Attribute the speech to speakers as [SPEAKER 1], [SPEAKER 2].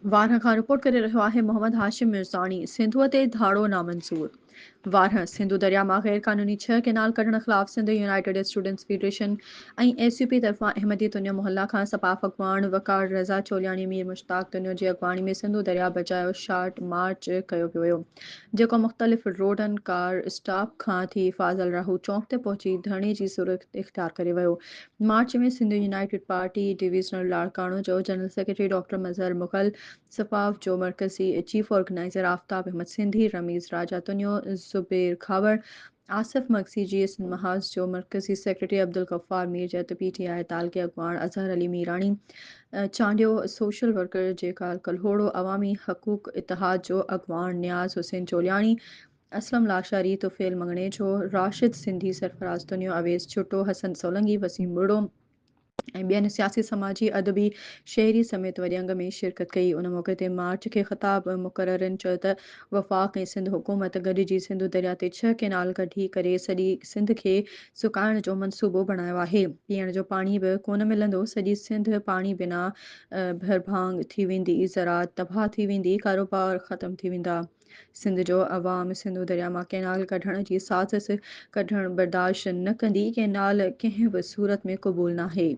[SPEAKER 1] وارهه کان رپورٽ ڪري رهيو آهي محمد هاشم مرزاڻي سنڌوء تي ڌاڙو نامنظور وارهه سنڌو درياء مان غير قانوني ڇهه ڪينال ڪڍڻ خلاف Sindh united students federation ۽ S U P طرفان احمدي تنيو محلا کان سپاف اڳواڻ وقار رضا چولياڻي مير مشتاق تنيو جي اڳواڻي ۾ سنڌو درياء بچايو شارٽ مارچ ڪيو ويو جيڪو مختلف روڊن ڪار اسٽاپ کان ٿي فاضل راهو چونڪ تي پهچي ڌرڻي جي صورت اختيار ڪري ويو march ۾ Sindh united party divisional Larkana جو general secretary doctor Mazhar Mughal, سپاف جو مرڪزي چيف آرگنائيزر آفتاب احمد سنڌي، رميز راجا تنيو، زبير کهاوڙ، آصف مگسي، جي سنڌ محاذ جو مرڪزي secretary Abdul Ghaffar Mirjat, P T I تعلقي اڳواڻ اظهر علي ميراڻي، چانڊيو، سوشل ورڪر جيڪال ڪلهوڙو، عوامي حقوق اتحاد جو اڳواڻ نياز حسين چولياڻي، اسلم لاشاري، طفيل مڱڻيجو، راشد سنڌي، سرفراز تنيو، اويس ڇٽو، حسن سولنگي، وسيم ٻرڙو ۽ ٻين سياسي، سماجي، ادبي، شهري سميت وڏي انگ ۾ شرڪت ڪئي. ان موقعي تي مارچ کي خطاب مقررين چيو ته وفاق ۽ سنڌ حڪومت گڏجي سنڌو درياء تي ڇهه ڪينال ڪڍي ڪري سڄي سنڌ کي سڪائڻ جو منصوبو بڻايو آهي. پيئڻ جو پاڻي به ڪونه ملندو، سڄي سنڌ پاڻي بنا ڀرڀانگ ٿي ويندي، زراعت تباهه ٿي ويندي، ڪاروبار ختم ٿي ويندا. سنڌ جو عوام سنڌو درياء مان ڪئنال ڪڍڻ جي سازش ڪڍڻ برداشت نه ڪندي، ڪئنال ڪنهن به صورت ۾ قبول ناهي.